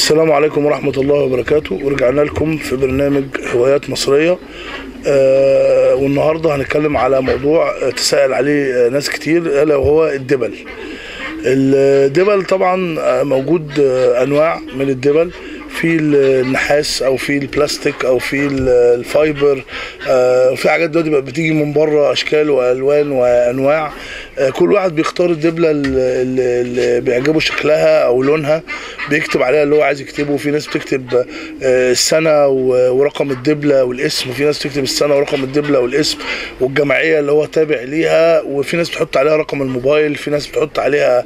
السلام عليكم ورحمة الله وبركاته. ورجعنا لكم في برنامج هوايات مصرية. والنهاردة هنتكلم على موضوع تسأل عليه ناس كتير، ألا وهو الدبل. الدبل طبعا موجود أنواع من الدبل، في النحاس او في البلاستيك او في ال fiber، في حاجات دلوقتي بقت بتيجي من بره اشكال والوان وانواع. كل واحد بيختار الدبله اللي بيعجبه شكلها او لونها، بيكتب عليها اللي هو عايز يكتبه. في ناس بتكتب السنة ورقم الدبله والاسم، وفي ناس بتكتب السنة ورقم الدبله والاسم والجمعية اللي هو تابع ليها، وفي ناس بتحط عليها رقم الموبايل، في ناس بتحط عليها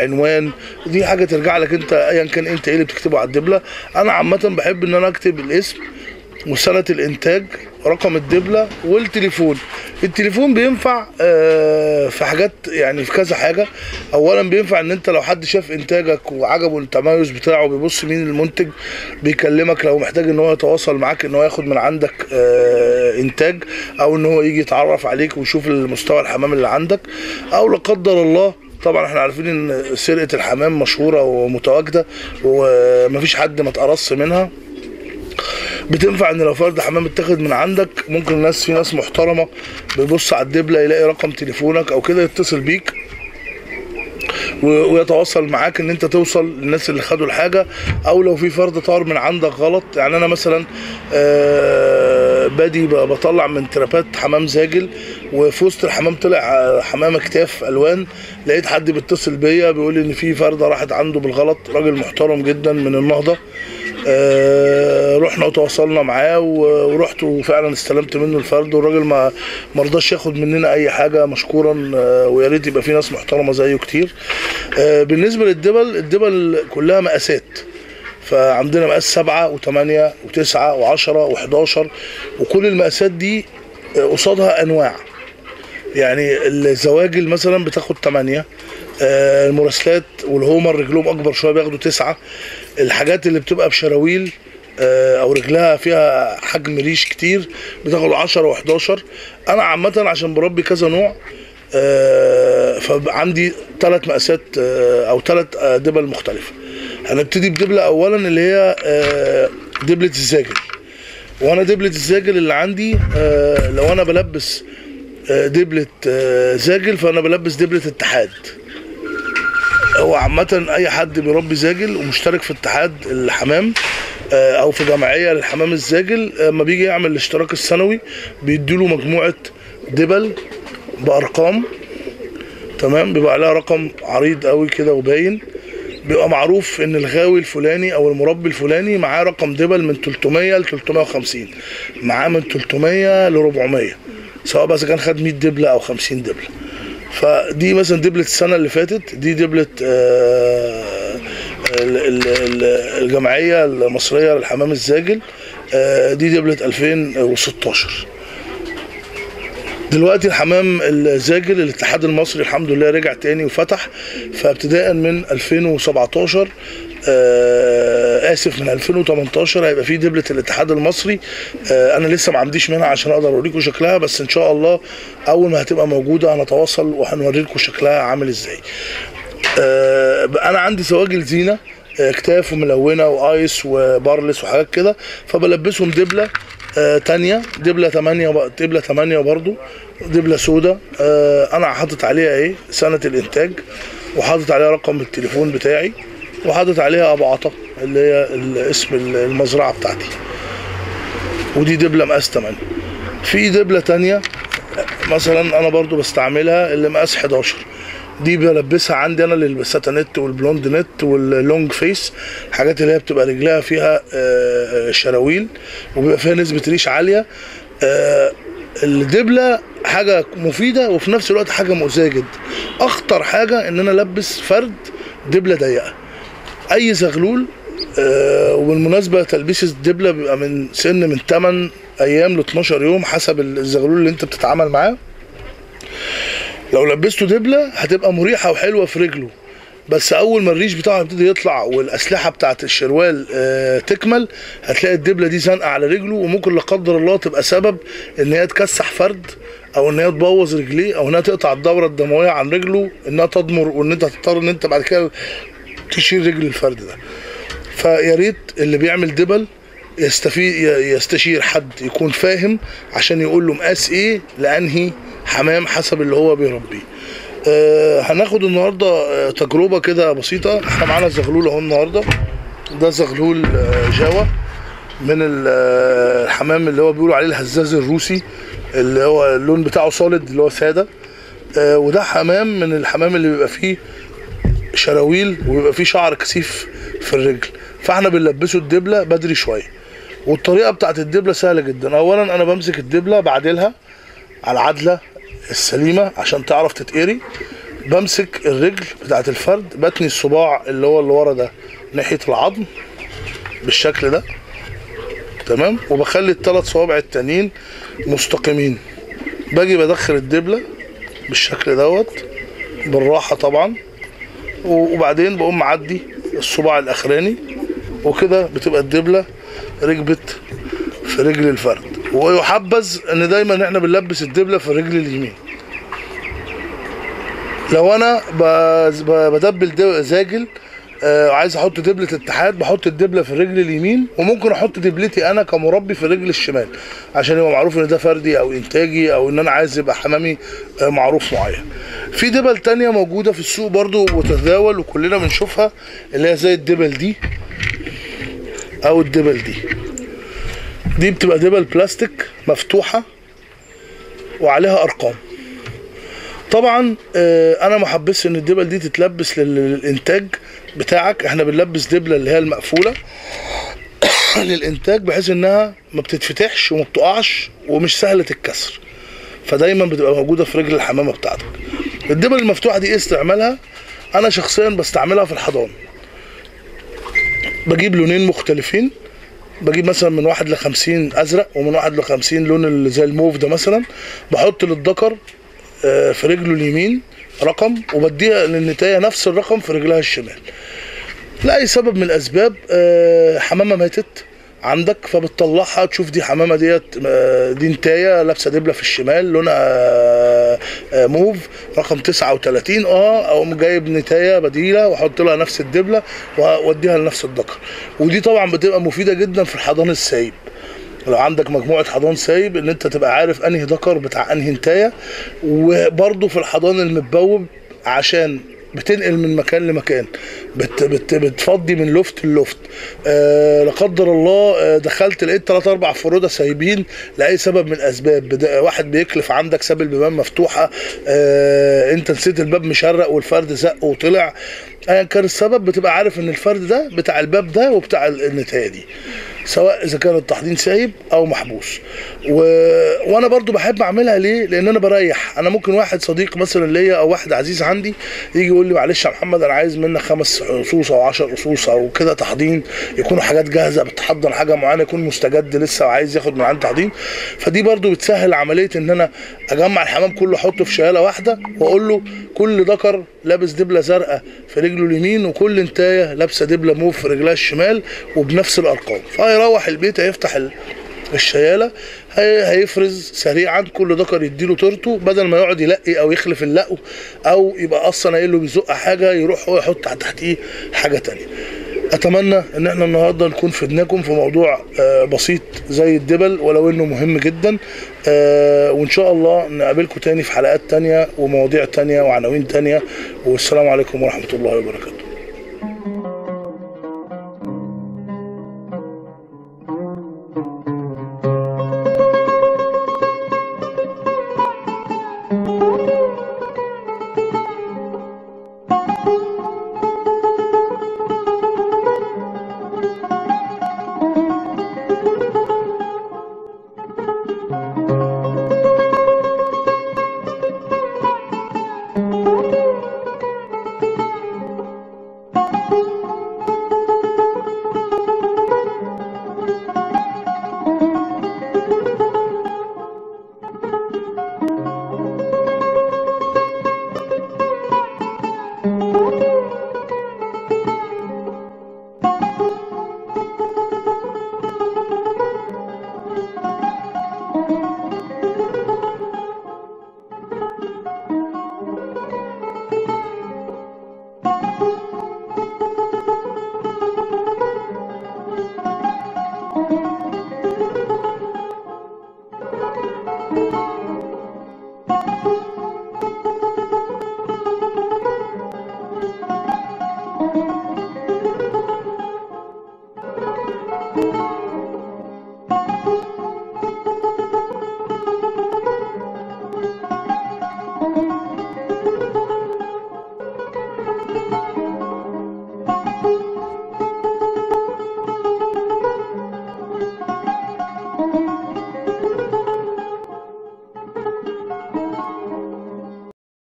عنوان. دي حاجة ترجع لك انت، ايا كان انت ايه اللي بتكتبه على الدبله. انا عامة بحب ان انا اكتب الاسم وسنة الانتاج، رقم الدبله والتليفون. التليفون بينفع في حاجات، يعني في كذا حاجة. اولا بينفع ان انت لو حد شاف انتاجك وعجبه التميز بتاعه بيبص مين المنتج، بيكلمك لو محتاج ان هو يتواصل معاك، ان هو ياخد من عندك انتاج، او ان هو يجي يتعرف عليك ويشوف المستوى الحمام اللي عندك. او لا قدر الله، طبعا احنا عارفين ان سرقه الحمام مشهورة ومتواجده ومفيش حد ما اتقرص منها. بتنفع ان لو فرد حمام اتاخد من عندك، ممكن الناس، في ناس محترمه بيبص على الدبله يلاقي رقم تليفونك او كده، يتصل بيك ويتواصل معاك ان انت توصل للناس اللي خدوا الحاجة. او لو في فرد طار من عندك غلط، يعني انا مثلا بادي بطلع من ترابات حمام زاجل، وفي وسط الحمام طلع حمام اكتاف الوان، لقيت حد بيتصل بيا بيقول لي ان في فرده راحت عنده بالغلط، راجل محترم جدا من النهضة. رحنا وتواصلنا معاه ورحت وفعلا استلمت منه الفرد، والراجل ما مرضاش ياخد مننا اي حاجة مشكورا. ويا ريت يبقى في ناس محترمه زيه كتير. بالنسبة للدبل، الدبل كلها مقاسات، فعندنا مقاس 7 و8 و9 و10 و11، وكل المقاسات دي قصادها انواع. يعني الزواجل مثلا بتاخد 8، المراسلات والهومر رجلهم اكبر شوية بياخدوا 9، الحاجات اللي بتبقى بشراويل او رجلها فيها حجم ريش كتير بتاخد 10 و11. انا عامة عشان بربي كذا نوع، فعندي 3 مقاسات او 3 دبل مختلفة. هنبتدي بدبله اولا اللي هي دبله الزاجل. وانا دبله الزاجل اللي عندي، لو انا بلبس دبله زاجل فانا بلبس دبله اتحاد. هو عامة أي حد بيربي زاجل ومشترك في اتحاد الحمام أو في جمعية للحمام الزاجل، لما بيجي يعمل الاشتراك السنوي بيديله مجموعة دبل بأرقام، تمام، بيبقى عليها رقم عريض قوي كده وباين، بيبقى معروف إن الغاوي الفلاني أو المربي الفلاني معاه رقم دبل من 300 ل 350، معاه من 300 ل 400، سواء بس كان خد 100 دبلة أو 50 دبلة. فدي مثلا دبلة السنة اللي فاتت، دي دبلة الجمعية المصرية للحمام الزاجل، دي دبلة 2016. دلوقتي الحمام الزاجل الاتحاد المصري الحمد لله رجع تاني وفتح، فابتداء من 2017، اسف من 2018 هيبقى في دبلة الاتحاد المصري. انا لسه ما عنديش منها عشان اقدر اوريكم شكلها، بس ان شاء الله اول ما هتبقى موجودة هنتواصل وهنوريكم شكلها عامل ازاي. انا عندي زواجل زينة، اكتاف وملونه وايس وبارلس وحاجات كده، فبلبسهم دبله تانية، دبله 8، دبله 8 برضو، دبله سودا. انا حاطط عليها ايه سنة الانتاج، وحاطط عليها رقم التليفون بتاعي، وحاطط عليها ابو عطا اللي هي اسم المزرعة بتاعتي. ودي دبله مقاس 8. في دبله تانية مثلا انا برضو بستعملها اللي مقاس 11، دي بلبسها عندي انا للساتانيت وال blonde net وال long face، الحاجات اللي هي بتبقى رجلها فيها شراويل وبيبقى فيها نسبه ريش عالية. الدبله حاجة مفيدة وفي نفس الوقت حاجة مؤذية جدا. اخطر حاجة ان انا البس فرد دبله ضيقه. اي زغلول، وبالمناسبة تلبيس الدبله بيبقى من سن من 8 ايام ل 12 يوم حسب الزغلول اللي انت بتتعامل معاه. لو لبسته دبله هتبقى مريحه وحلوه في رجله، بس اول ما الريش بتاعه يبتدي يطلع والاسلحة بتاعه الشروال تكمل، هتلاقي الدبله دي زنقه على رجله، وممكن لا قدر الله تبقى سبب ان هي تكسح فرد، او ان هي تبوظ رجليه، او انها تقطع الدورة الدموية عن رجله، انها تضمر، وان انت هتضطر ان انت بعد كده تشيل رجل الفرد ده. فيا ريت اللي بيعمل دبل يستفيد، يستشير حد يكون فاهم عشان يقول له مقاس ايه لانهي حمام حسب اللي هو بيربيه. هناخد النهارده تجربه كده بسيطة. احنا معانا زغلول اهو النهارده، ده زغلول جاوا من الحمام اللي هو بيقولوا عليه الهزاز الروسي، اللي هو اللون بتاعه solid اللي هو ساده. وده حمام من الحمام اللي بيبقى فيه شراويل وبيبقى فيه شعر كثيف في الرجل، فاحنا بنلبسه الدبله بدري شوية. والطريقة بتاعت الدبله سهلة جدا. اولا انا بمسك الدبله بعدلها على العدله السليمة عشان تعرف تتقري. بمسك الرجل بتاعت الفرد، بتني الصباع اللي هو اللي ورا ده ناحية العظم بالشكل ده، تمام، وبخلي الثلاث صوابع التانيين مستقيمين. باجي بدخل الدبله بالشكل دوت بالراحة طبعا، وبعدين بقوم معدي الصباع الاخراني، وكده بتبقى الدبله ركبت في رجل الفرد. ويحبذ ان دايما احنا بنلبس الدبله في الرجل اليمين. لو انا بدبل زاجل عايز احط دبله اتحاد، بحط الدبله في الرجل اليمين، وممكن احط دبلتي انا كمربي في الرجل الشمال عشان يبقى معروف ان ده فردي او انتاجي، او ان انا عايز يبقى حمامي معروف معين. في دبل تانية موجودة في السوق برضو وتتداول وكلنا بنشوفها، اللي هي زي الدبل دي او الدبل دي. دي بتبقى دبل بلاستيك مفتوحة وعليها ارقام. طبعا انا ما حبسش ان الدبل دي تتلبس للانتاج بتاعك. احنا بنلبس دبله اللي هي المقفولة للانتاج، بحيث انها ما بتتفتحش وما بتقعش ومش سهلة الكسر، فدايما بتبقى موجودة في رجل الحمامة بتاعتك. الدبل المفتوحة دي ايه استعمالها؟ انا شخصيا بستعملها في الحضان. بجيب لونين مختلفين، بجيب مثلا من 1 ل50 ازرق، ومن 1 ل50 لون اللي زي الموف ده مثلا. بحط للذكر في رجله اليمين رقم، وبديها للنتايه نفس الرقم في رجلها الشمال. لأي سبب من الأسباب حمامة ماتت عندك، فبتطلعها تشوف دي حمامة ديت، دي نتاية لابسة دبلة في الشمال لونها موف رقم 39، اقوم جايب نتاية بديلة واحط لها نفس الدبلة واديها لنفس الذكر. ودي طبعا بتبقى مفيدة جدا في الحضان السايب. لو عندك مجموعة حضان سايب، ان انت تبقى عارف انهي ذكر بتاع انهي نتاية. وبرضه في الحضان المتبوب، عشان بتنقل من مكان لمكان، بت بت بتفضي من loft ل loft. لا قدر الله دخلت لقيت 3 4 فرودة سايبين لأي سبب من الأسباب، واحد بيكلف عندك ساب البيبان مفتوحة، انت نسيت الباب مشرق والفرد زق وطلع، ايا كان السبب بتبقى عارف ان الفرد ده بتاع الباب ده وبتاع النتاية دي، سواء اذا كان التحضين سايب او محبوس. وانا برضو بحب اعملها ليه؟ لان انا بريح. انا ممكن واحد صديق مثلا ليا او واحد عزيز عندي يجي يقول لي معلش يا محمد انا عايز منك 5 قصوص او 10 قصوص او كده تحضين، يكونوا حاجات جاهزة بتحضن حاجة معينة، يكون مستجد لسه وعايز ياخد من عندي تحضين. فدي برضو بتسهل عملية ان انا اجمع الحمام كله احطه في شياله واحدة، واقول له كل ذكر لابس دبله زرقاء في رجله اليمين، وكل انتايه لابسه دبله موف في رجلها الشمال، وبنفس الارقام. فهيروح البيت هيفتح الشياله، هيفرز سريعا كل ذكر يديله طرته، بدل ما يقعد يلقي او يخلف اللقو، او يبقى اصلا قايل له بيزق حاجة يروح هو يحط تحتيه حاجة تانية. اتمنى ان احنا النهارده نكون فدناكم في موضوع بسيط زي الدبل، ولو انه مهم جدا. وان شاء الله نقابلكم تاني في حلقات تانية ومواضيع تانية وعناوين تانية. والسلام عليكم ورحمة الله وبركاته.